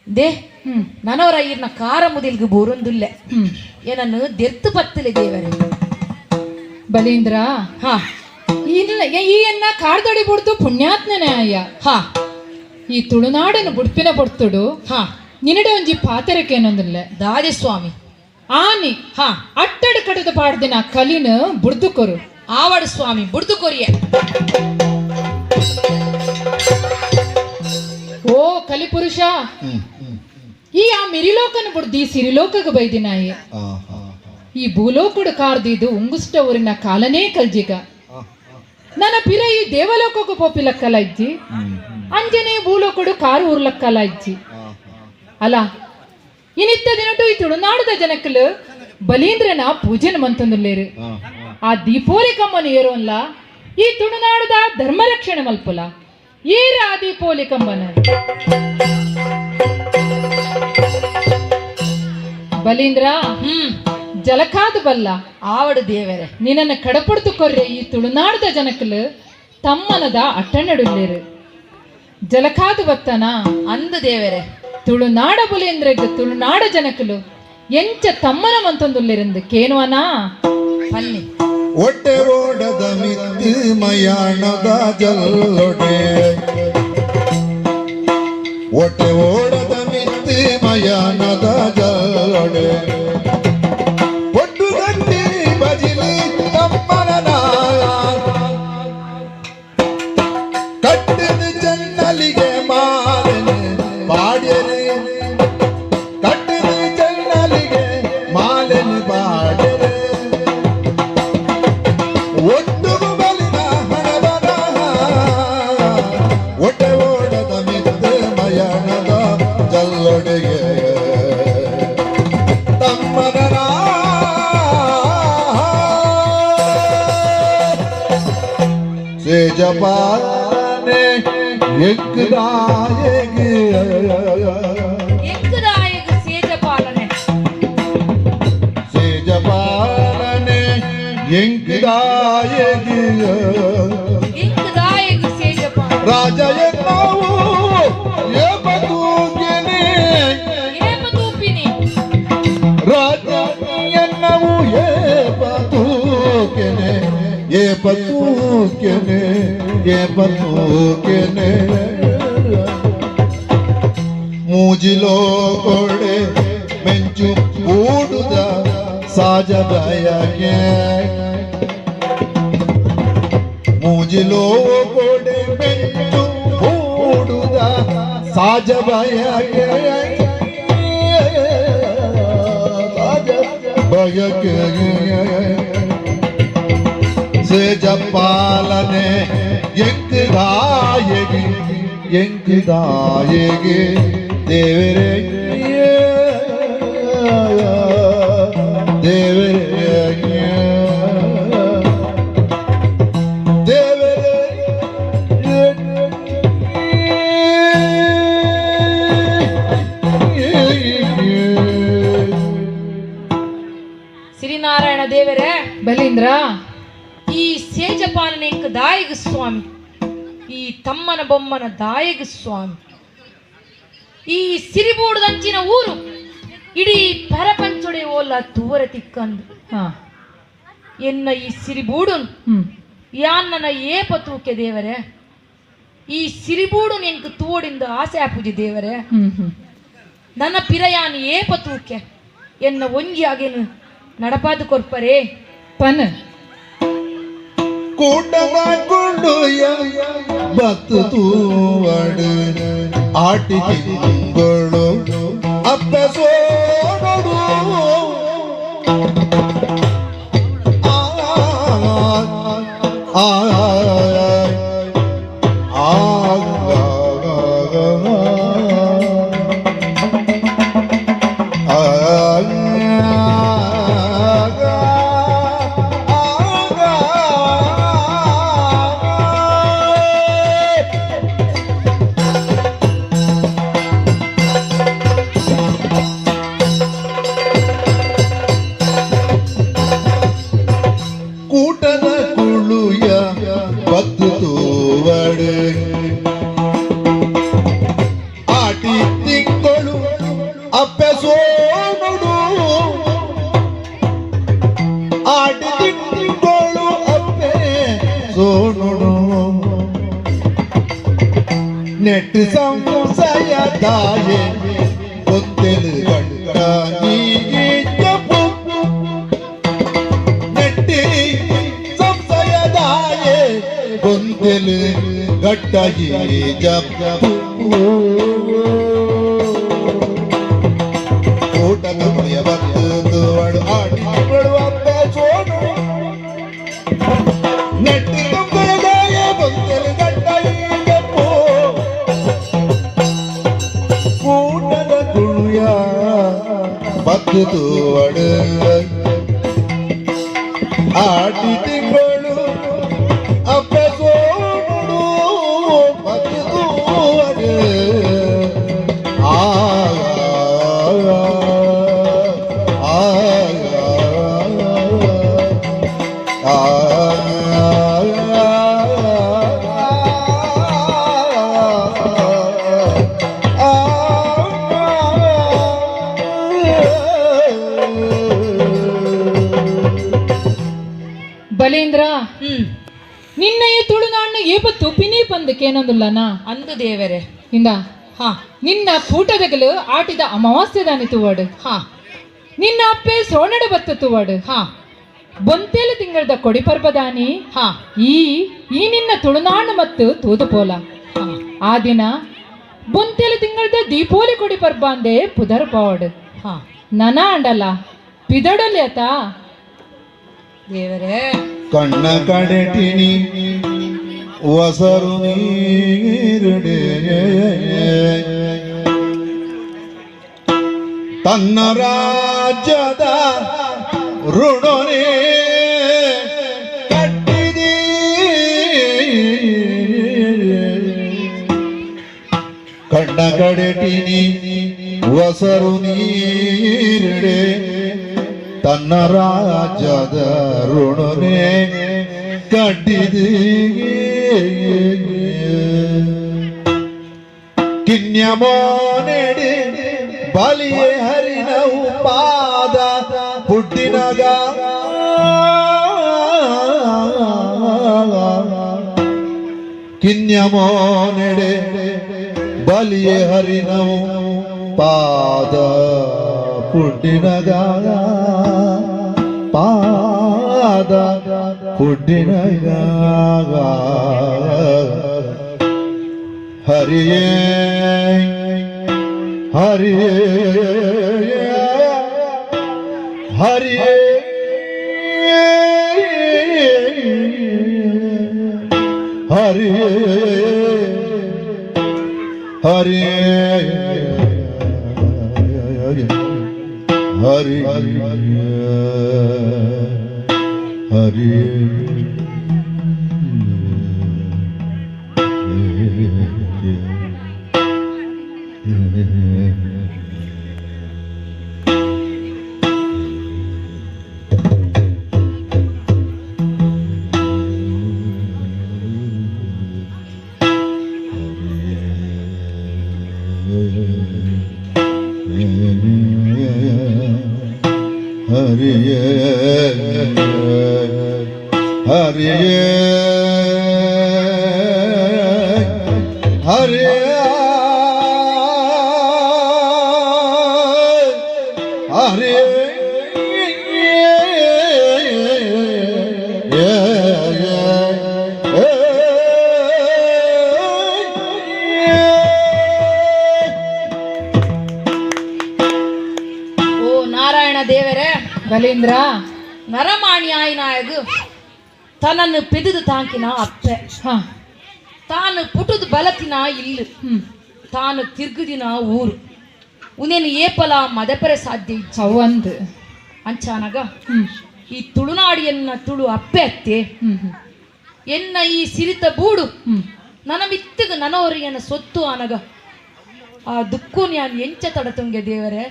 They ನನವರ ಈರ್ನ ಕಾರ ಮುದಿಲ್ಗ್ ಬೋರೊಂದುಲ್ಲೆ. ಏನನ್ನು ದೆರ್ತು ಪತ್ತಲೆ ದೇವರೇ. ಬಲೀಂದ್ರ. ಹಾ. ಇಲ್ಲ, ಈ ಎನ್ನ ಕಾರ್ದಡಿ ಬುಡ್ದು ಪುಣ್ಯಾತ್ಮನೇ ಅಯ್ಯ. ಹಾ. ಈ ತುಳುನಾಡನ್ನು ಬುಡ್ಪಿನ ಬೊಡ್ತುಡು. ಹಾ. ನಿನಡೆ ಒಂಜಿ ಪಾತೆರಕ್ಕೇನೊಂದಿಲ್ಲ. ದಾದೆ ಸ್ವಾಮಿ? ಆನಿ ಹಾ. ಅಟ್ಟಡು ಕಡದ ಪಾಡ್ದಿನ ಕಲಿನ ಬುಡ್ದು ಕೊರು. ಆವಡು ಸ್ವಾಮಿ, ಬುಡ್ದು ಕೊರಿಯ. ಓ ಕಲಿಪುರುಷ, ಈ ಆ ಮಿರಿಲೋಕನ ಬುಡ್ದು ಈ ಸಿರಿಲೋಕಗ ಬೈದಿನಾಯಿ. ಈ ಭೂಲೋಕುಡು ಕಾರ್ದಿದು ಉಂಗುಷ್ಟ ಊರಿನ ಕಾಲನೇ ಕಲ್ಜಿಗ. ನನ್ನ ಪಿರ ಈ ದೇವಲೋಕಕ್ಕೂ ಪೋಪಿಲಕ್ಕಲ ಇಜ್ಜಿ, ಅಂಜನೆ ಭೂಲೋಕುಡು ಕಾರು ಊರ್ಲಕ್ಕಲ ಇಜ್ಜಿ. ಅಲ್ಲ, ಇನಿತ್ತ ದಿನಟು ಈ ತುಳುನಾಡದ ಜನಕ್ಕಲು ಬಲೀಂದ್ರನ ಪೂಜೆನ ಮಂತಂದುಲ್ಲೇರು. ಆ ದೀಪೋಲಿ ಕಮ್ಮನ ಏರೋನ್ಲ ಈ ತುಳುನಾಡದ ಧರ್ಮ ರಕ್ಷಣೆ ಮಲ್ಪುಲ. ಏರ ಆ ದೀಪೋಲಿ ಕಮ್ಮನ? ಬಲೀಂದ್ರ. ಜಲಕಾದು ಬಲ್ಲ. ಆವಡು ದೇವರೇ. ನಿನ್ನನ್ನು ಕಡಪುಡ್ತು ಕೊರ್ರೆ ಈ ತುಳುನಾಡದ ಜನಕ್ಕಲು ತಮ್ಮನದ ಅಟ್ಟಣಡುಲ್ಲೇರು. ಜಲಕಾದು ಬತ್ತನ? ಅಂದು ದೇವರೇ. ತುಳುನಾಡ ಬುಲೇಂದ್ರಗ್ ತುಳುನಾಡ ಜನಕ್ಕಲು ಎಂಚ ತಮ್ಮನ ಮಂತೊಂದುಲ್ಲೇರೆಂದು ಕೇನುವನಾ? ಪನ್ನಿ. ಒಟ್ಟೆ ಓಡದ ಮಿತ್ತಿ ಮಯಾಣದ ಜಲ್ಲೊಡೆ, ಒಟ್ಟೆ ಓಡದ ಮಿತ್ತಿ ಮಯಾಣದ ಜಲ್ಲೊಡೆ, ಒಟ್ಟು ಗಟ್ಟಿ ಬಜಿಲಿ ತಮ್ಮನ ಕಟ್ಟಿದ ಚೆನ್ನಲಿಗೆ ಮಾಲೆನೆ ಪಾಡ್ಯರೆ, ಕಟ್ಟಿದ ಚೆನ್ನಲಿಗೆ ಮಾಲೆನೆ ಪಾಡ್ಯರೆ, ಒಟ್ಟು ಬಲಿನ ಹಣಬರ, ಒಟ್ಟೆ ಓಡದ ಮಿತ್ತ ಮಯಣದ ಜಲ್ಲೊಡೆಗೆ ತಮ್ಮನ ಸೇಜಪಾಲನೆ ಎಕ್ಕದಾಯಗೆ. ಎಂಕುದಾಯಗ ಸೇಜಪಾಲನೆ. ಸೇಜಪಾಲನೆ ಎಂಕದಾಯಗೆ. ಎಂಕುದಾಯಗ ಸೇಜಪಾಲನೆ. ರಾಜ ಎನ್ನವು ಏಪತೂಕೆನೆ. ಏಪ ತೂಪಿನಿ? ರಾಜ ಎನ್ನವು ಏಪತೂಕೆನೆ, ಏಪತೂಕೆನೆ, ಏಪತೂಕೆನೆ, ಮೂಜಿಲೋ ಕೊಡೆ ಮೆಂಚು ಕೂಡುದ ಸಾಜ ಬಯಕೆ, ಮೂಜಿಲೋ ಕೊಡೆ ಮೆಂಚು ಕೂಡುದ ಸಾಜ ಬಯಕೆ, ಸಾಜ ಬಯಕೆ, ಸೇಜಪಾಲನೆ ಎಂಕುದಾಯಗೆ, ಎಂಕುದಾಯಗೆ ದೇವರೇ, ದೇವರೇ, ದೇವರೇ. ಶ್ರೀನಾರಾಯಣ ದೇವರೇ. ಬಲೀಂದ್ರ. ಈ ಸೇಜಪಾಲನೆ ಎಂಕ ದಾಯಗ ಸ್ವಾಮಿ? ಈ ತಮ್ಮನ ಬೊಮ್ಮನ ದಾಯಗ ಸ್ವಾಮಿ? ಈ ಸಿರಿಬೂಡದಂಚಿನ ಊರು ಇಡೀ ಪರಪಂಚೊಡೆ ಓಲ ತೂವರ ತಿಕ್ಕಂದು. ಎನ್ನ ಈ ಸಿರಿಬೂಡುನ್ ಯಾನ್ನನ ಏಪ ತೂಕೆ ದೇವರೇ? ಈ ಸಿರಿಬೂಡುನ್ ಎಂಕ್ ತೂವಡಿಂದ ಆಸೆ ಆಪುಜಿ ದೇವರೇ. ಹ್ಮ್ ಹ್ಮ್ ನನ್ನ ಪಿರಯಾನ್ ಏಪ ತೂಕೆ? ಎನ್ನ ಒಂಜಿ ಆಗೇನು ನಡಪಾದು ಕೊರ್ಪರೇ? ಪನ್. ಕೂಟದ ಕೊಂಡುಯ ಬತ್ತು ತೂವಡು ಆಟಿ ತಿಂಗಳು ಅಪ್ಪ ಸೋನಡು ಆ ಆ ಆ ಕೂಟದ ಕುಳುಯ. ನೆಟ್ಟು ಸಂಶಯದಾಯೆ ಗೊತ್ತೆಲು ಗಂಟ ನೀಜಪು ನೆಟ್ಟಿ ಸಂಶಯದಾಯೆ ಗೊಂದೆಲು ಗಟ್ಟ ಜಪ್ಪು ಊಟದ ಮುಳಿಯ ಬತ್ತು ತೋಡು ಆಟಿಗಳು ಅಪ್ಪೆ ಸೋನು ನೆಟ್ಟಿ ಸಂಶಯದಾಯೆ ಗೊಂದೆಲು ಗಟ್ಟ ಜಪ್ಪು ಕೂಟದ ಕುಣಿಯ ಬತ್ತು ತೋಡು ಆಟಿ ತಿಂಗಳು ಅಪ್ಪೆ ಸೋನುಡು ಬತ್ತು ತೋಡು ಆ ಆ ಆ ಬಲೇಂದ್ರ, ಹ್ಮ್ ನಿನ್ನ ಈ ತುಳುನಾಡ್ನ ಏಪ ತುಪಿನಿ ಪಂದಕ್ಕೇನೊಂದುಲ್ಲನ? ಅಂದು ದೇವರೇ. ಇಂದ, ಹಾ. ನಿನ್ನ ಕೂಟದಗಲು ಆಟಿದ ಅಮಾವಾಸ್ಯದಾನಿ ತೂವಾಡು. ಹಾ. ನಿನ್ನ ಅಪ್ಪೆ ಸೋನಡ ಬತ್ತ ತೂವಾಡು. ಹಾ. ಬೊಂತೇಲು ತಿಂಗಳದ ಕೊಡಿ ಪರ್ಬದಾನಿ ಹಾ. ಈ ಈ ನಿನ್ನ ತುಳುನಾಡು ಮತ್ತು ತೂದು ಪೋಲ. ಹಾ. ಆ ದಿನ ಬೊಂತೇಲು ತಿಂಗಳದ ದೀಪೋಲಿ ಕೊಡಿ ಪರ್ಬ ಅಂದೆ ಪುದರ್ ಪಾವಡು. ಹಾ. ನನ ಅಂಡಲ್ಲ ಪಿದಡಲಿ ಆತ. ದೇವರೇ. ಕಣ್ಣ ಕಡೆಟಿನಿ ವಸರು ನೀರುಡೆ ತನ್ನ ರಾಜ್ಯದ ಋಣನೇ ಕಟ್ಟಿದಿ ಕಣ್ಣ ಕಡೆಟಿನಿ ವಸರು ನೀರುಡೆ ತನ್ನ ರಾಜ್ಯದ ಋಣನೇ ಕಟ್ಟಿದಿ ಕಿನ್ಯಮೋನೆಡಿ ಬಲಿಯೇ ಹರಿನವು ಪಾದ ಪುಟ್ಟಿನಗ ಕಿನ್ಯಮೋನೆಡೆ ಬಲಿಯೇ ಹರಿನವು ಪಾದ ಪುಟ್ಟಿನಗ ಪಾದ ಪುಟ್ಟಿನಗ ಹರಿಯೇ ಹರಿಯೇ ಹರಿಯೇ ಹರಿಯೇ ಹರಿಯೇ ಹರಿ ಹರಿ ಹರಿಯೇ ಹರಿಯೇ ಹರಿಯೇ ಹರಿಯೇ ಓ ನಾರಾಯಣ ದೇವರೇ. ಬಲೇಂದ್ರ. ನರಮಾಣಿ ಆಯ್ನಾಯಗು ತನ್ನನ್ನು ಪೆದುದು ತಾಂಕಿನ ಅಪ್ಪೆ, ಹಾ. ತಾನು ಪುಟುದು ಬಲತಿನ ಇಲ್ಲು, ಹ್ಮ್ ತಾನು ತಿರ್ಗುದಿನ ಊರು ಉನೇನು ಏಪಲ ಮದಪರೆ ಸಾಧ್ಯ ಇಜ್ಜಿ. ಅವಂದು. ಅಂಚಾನಗ ಹ್ಮ್ ಈ ತುಳುನಾಡಿಯನ್ನ ತುಳು ಅಪ್ಪೆ ಅತ್ತೆ, ಹ್ಮ್ ಹ್ಮ್ ಎನ್ನ ಈ ಸಿರಿತ ಬೂಡು ಹ್ಮ್ ನನ ಮಿತ್ತಗ ನನವರಿಯನ ಸೊತ್ತು ಅನಗ ಆ ದುಕ್ಕು ನಾನು ಎಂಚ ತಡತುಂಗೆ ದೇವರೇ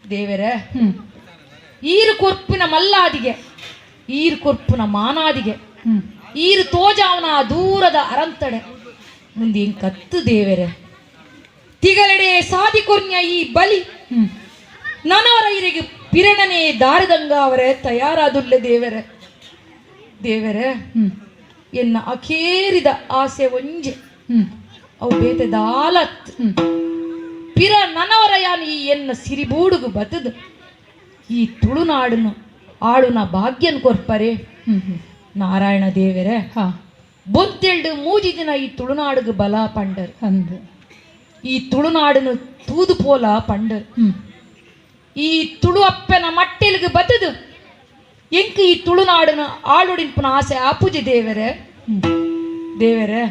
ದೇವರೇ. ಹ್ಮ್ ಈರು ಕೊರ್ಪಿನ ಮಲ್ಲಾದಿಗೆ, ಈರು ಕೊರ್ಪುನ ಮಾನಾದಿಗೆ, ಹ್ಮ್ ಈರು ತೋಜಾವನ ದೂರದ ಅರಂತಡೆ ಮುಂದೆ ಹಿಂಗ್ ಕತ್ತು ದೇವರೇ. ತಿಗಲೆಡೆ ಸಾದಿ ಕೊರ್ನ್ಯ ಈ ಬಲಿ ಹ್ಮ್ ನನವರ ಇರಿಗೆ ಪಿರಣನೆ ದಾರದಂಗ ಅವರೇ ತಯಾರಾದುಲ್ಲೆ ದೇವರೇ ದೇವರೇ. ಹ್ಮ್ ಎನ್ನ ಅಖೇರಿದ ಆಸೆ ಒಂಜೆ. ಹ್ಮ್ ಅವು ಬೇತೆ ದಾಲತ್. ಪಿರ ನನವರ ಯಾನ್ ಈ ಎನ್ನ ಸಿರಿಬೂಡುಗು ಬತ್ತದು ಈ ತುಳುನಾಡನು ಆಳುನ ಭಾಗ್ಯನ್ ಕೊರ್ಪರೆ. ನಾರಾಯಣ ದೇವರೇ ಬೊಂತೆಲ್ಡು ಮೂಜಿ ದಿನ ಈ ತುಳುನಾಡುಗು ಬಲ ಪಂಡರ್. ಅಂದು ಈ ತುಳುನಾಡನು ತೂದು ಪೋಲ ಪಂಡರ್. ಈ ತುಳು ಅಪ್ಪನ ಮಟ್ಟೆಲ್ಗೆ ಬತ್ತದು ಎಂಕ್ ಈ ತುಳುನಾಡನು ಆಳುಡಿನ್ಪುನ ಆಸೆ ಆಪುಜಿ ದೇವರೇ. ದೇವರೇ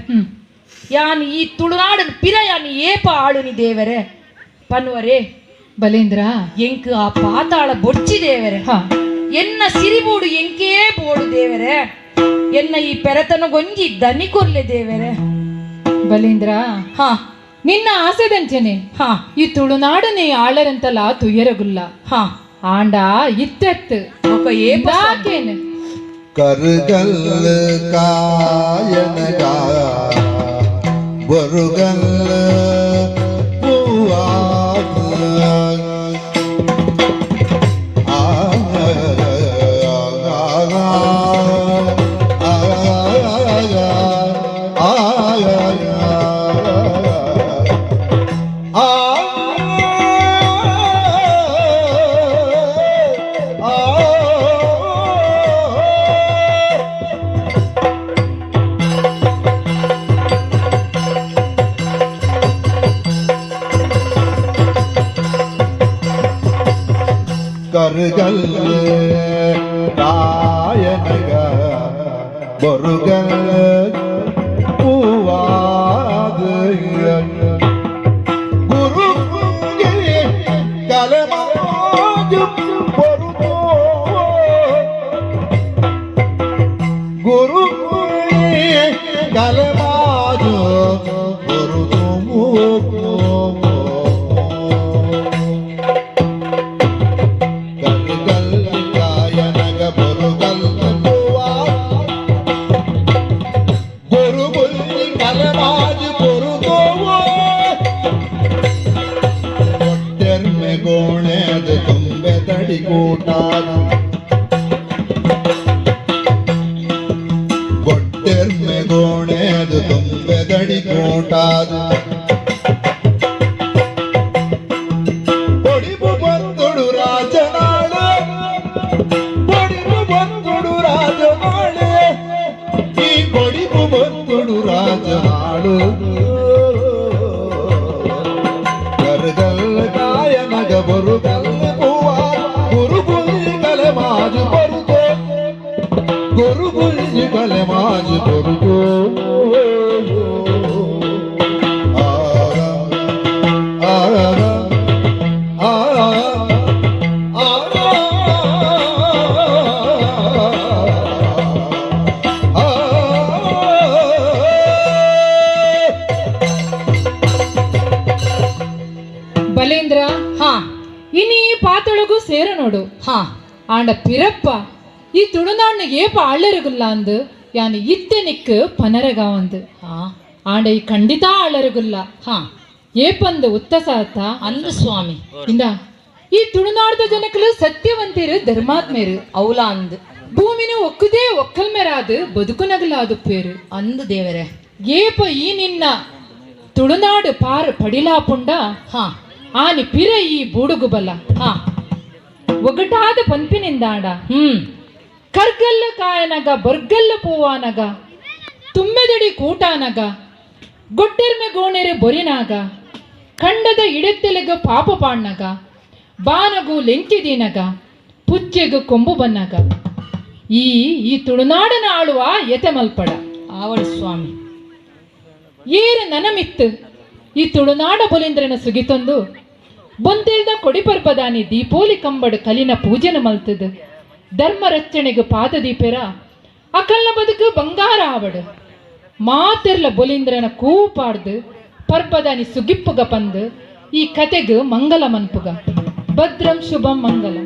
ಯಾನ್ ಈ ತುಳುನಾಡನು ಪಿರ ಯಾನ್ ಏಪ ಆಳುನಿ ದೇವರೇ ಪನ್ವರೇ. ಬಲೇಂದ್ರ ಎಂಕ್ ಆ ಪಾತಾಳ ಬೊಡ್ಚಿ ದೇವರೇ. ಎನ್ನ ಸಿರಿಬೂಡು ಎಂಕೇ ಬೋಡು ದೇವರೇ. ಎನ್ನ ಈ ಪೆರತನ ಗೊಂಜಿ ದನಿ ಕೊರ್ಲೆ ದೇವರೇ. ಬಲೇಂದ್ರ ನಿನ್ನ ಆಸೆದಂಚನೆ ಈ ತುಳುನಾಡನೆ ಆಳರಂತಲ ತುಯರಗುಲ್ಲ. ಆಂಡ ಇತ್ತೆತ್ತು ಏಪಾಕೇನು ಕರುಗಲ್ ಕಾಯನಗ ಬರುಗಲ್ ಕರುಗಲ್ ಕಾಯನಗ ಬರುಗಲ್ ಪೂವಾದ ಗುರು ಕಲಮಾಜು ಬರುಗೋ ಗುರು ಕಲಮಾಜು ಬರುಗೋ ಗೊಟ್ಟೆರ್ಮೆ ಗೋಣೆದು ತುಂಬೆದಡಿ ಕೂಟಾದ ಕೊಡಿಬು ಬಂದುಡು ರಾಜನಾಳು ಕೊಡಿಬು ಬಂದುಡು ರಾಜನಾಳು ಈ ಕೊಡಿಬು ಬಂದುಡು ರಾಜನಾಳು ಕರುಗಲ್ ಕಾಯನಗ ಬರುಗಲ್ ಪೂವ ಗುರು ಮಾಜು ಬರುಗೋ ಗುರು ಕಲೆ ಮಾಜು ಬರುಗೋ ಬಲೇಂದ್ರ ಇನಿ ಪಾತೊಳಗು ಸೇರ ನೋಡು. ಆಂಡ ಪಿರಪ್ಪ ಈ ತುಳುನಾಡ್ನ ಏಪ ಆಳ್ಳರುಗುಲ್ಲ ಅಂದು ಯಾನ್ ಇತ್ತೆ ನಿಕ್ಕು ಪನರಗಾವಂದು. ಆಂಡ ಈ ಖಂಡಿತ ಆಳ್ಳರುಗುಲ್ಲ. ಏಪಂದು ಉತ್ತಸಾತ ಅಂದು ಸ್ವಾಮಿ. ಇಂದ ಈ ತುಳುನಾಡ್ದ ಜನಕಲು ಸತ್ಯವಂತಿರು ಧರ್ಮಾತ್ಮೇರು ಅವಲ ಅಂದು ಭೂಮಿನ ಒಕ್ಕುದೇ ಒಕ್ಕಲ್ಮೆರಾದು ಬದುಕುನಗಲಾದು ಪೇರು ಅಂದು ದೇವರೇ. ಏಪ ಈ ನಿನ್ನ ತುಳುನಾಡು ಪಾರ್ ಪಡಿಲಾಪುಂಡ ಆನಿ ಪಿರ ಈ ಬೂಡುಗುಬಲ ಒಗಟಾದ ಪಂಪಿನಿಂದಾಂಡ ಕರ್ಗಲ್ಲ ಕಾಯನಗ ಬೊರ್ಗಲ್ಲ ಪೂವಾನಗ ತುಂಬೆದಡಿ ಕೂಟಾನಗ ಗೊಟ್ಟೆರ್ಮೆ ಗೋಣೆರೆ ಬೊರಿನಾಗ ಖಂಡದ ಇಡತ್ತೆಲೆಗ ಪಾಪ ಪಾಣ್ಣಗ ಬಾನಗು ಲೆಂಕಿದೀನಗ ಪುಚ್ಚೆಗು ಕೊಂಬು ಬನ್ನಾಗ ಈ ಈ ತುಳುನಾಡನ ಆಳುವ ಎತೆ ಮಲ್ಪಡ ಆವಡು ಸ್ವಾಮಿ. ಏರು ನನಮಿತ್ತು ಈ ತುಳುನಾಡ ಬೊಲಿಂದ್ರನ ಸುಗಿತೊಂದು ಬೊಂತೆಲ್ದ ಕೊಡಿಪರ್ಪದಾನಿ ದೀಪೋಲಿ ಕಂಬಡು ಕಲಿನ ಪೂಜೆನ ಮಲ್ತದು ಧರ್ಮ ರಕ್ಷಣೆಗೆ ಪಾದದೀಪೆರ ಅಕಲ್ನ ಬದುಕು ಬಂಗಾರ ಆವಡು ಮಾತೆರ್ಲ ಬೊಲಿಂದ್ರನ ಕೂಪಾಡ್ದು ಪರ್ಪದಾನಿ ಸುಗಿಪ್ಪುಗ ಪಂದು ಈ ಕತೆಗು ಮಂಗಲ ಮನ್ಪುಗ ಭದ್ರಂ ಶುಭಂ ಮಂಗಲ.